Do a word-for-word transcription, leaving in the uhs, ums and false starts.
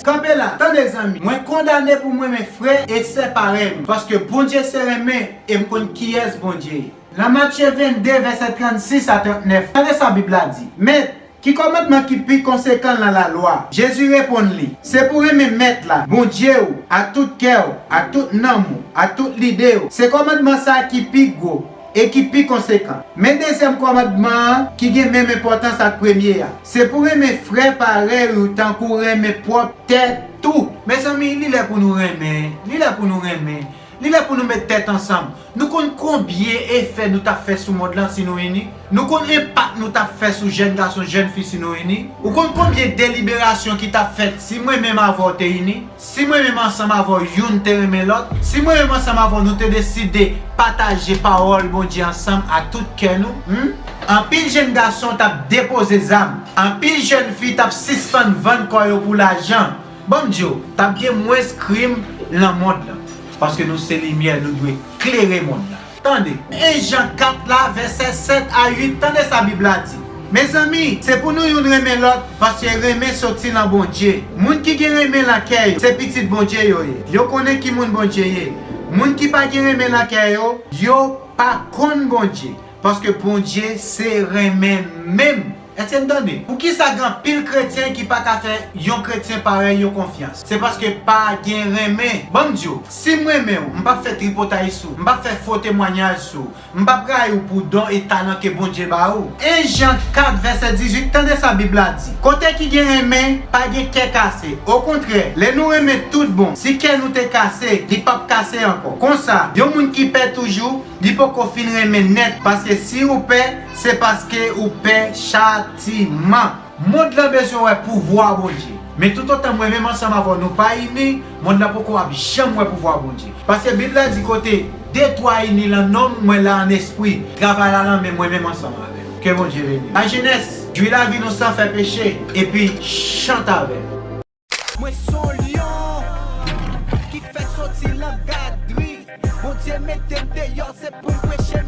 Kanpe la, tande zanmi, mwen kondane pou m renmen frè e sè parèy mwen, paske Bondye se renmen, e m konn kiyès Bondye ye. Nan Matye vennde, vèsè trannsis a trannèf, tande sa Bib la di: Mèt, ki kòmandman ki pi konsekan nan lalwa? Jezi reponn li: Se pou renmen Mèt la, Bondye w, ak tout kè w, ak tout nanm ou, ak tout lide w. Se kòmandman sa a ki pi gwo e ki pi konsekan. Men dezyèm kòmandman an, ki gen menm enpòtans ak premye a: Se pou renmen frè parèy ou tankou w renmen pwòp tèt ou. Mezanmi, li lè pou nou renmen. Li lè pou nou renmen. Li lè pou nou met tèt ansanm. Nou konn konbyen efè nou t ap fè sou mond lan si nou ini? Nou konn enpak nou t ap fè sou jèn gason, jèn fi si nou ini? Ou konn konbyen deliberasyon ki t ap fèt si mwen menm avè w te ini? Si mwen menm ansanm avè w youn te renmen lòt? Si mwen menm ansanm avè w nou te deside pataje pawòl Bondye ansanm ak tout kè nou? Hmm? Anpil jèn gason t ap depoze zam. Anpil jèn fi t ap sispann vann kò yo pou lajan. Ban m di w, t ap gen mwens krim nan mond lan. Paske nou se limyè, nou dwe klere mond lan. Tande, en Jan kat la, vèsè sèt a uit, tande sa Bib la di: Mezanmi, se pou nou youn renmen lòt, paske renmen soti nan Bondye. Moun ki gen renmen nan kè yo, se pitit Bondye yo ye. Yo konnen ki moun Bondye ye. Moun ki pa gen renmen nan kè yo, yo pa konn Bondye, paske Bondye se renmen menm. Èske n tande? Poukisa gen anpil kretyen ki pa ka fè yon kretyen parèy yo konfyans? Se paske pa gen renmen. Ban m di w, si m renmen w, m p ap fè tripotay sou w, m p ap fè fo temwayaj sou w, m p ap rayi w pou don e talan ke Bondye ba ou. En Jan kat, vèsè dizuit, tande sa Bib la di: Kote ki gen renmen, pa gen kè kase. Okontrè, lè nou renmen tout bon, si kè nou te kase, li p ap kase ankò. Konsa, yon moun ki pè toujou, li poko fin renmen nèt, paske si ou pè, se paske ou pè chatiman. Mond lan bezwen wè pouvwa Bondye. Men toutotan mwen menm ansanm avè w nou pa ini, mond lan poko ap janm wè pouvwa Bondye. Paske Bib la di kote de twa ini lan non m, mwen la an espri. Travay la lan men mwen menm ansanm avè w. Ke Bondye beni w. Lajenès, jwi lavi nou san fè peche, epi chante avè m. Mwen se yon lyon ki fèk soti lan gadri. Bondye mete m deyò, se pou m preche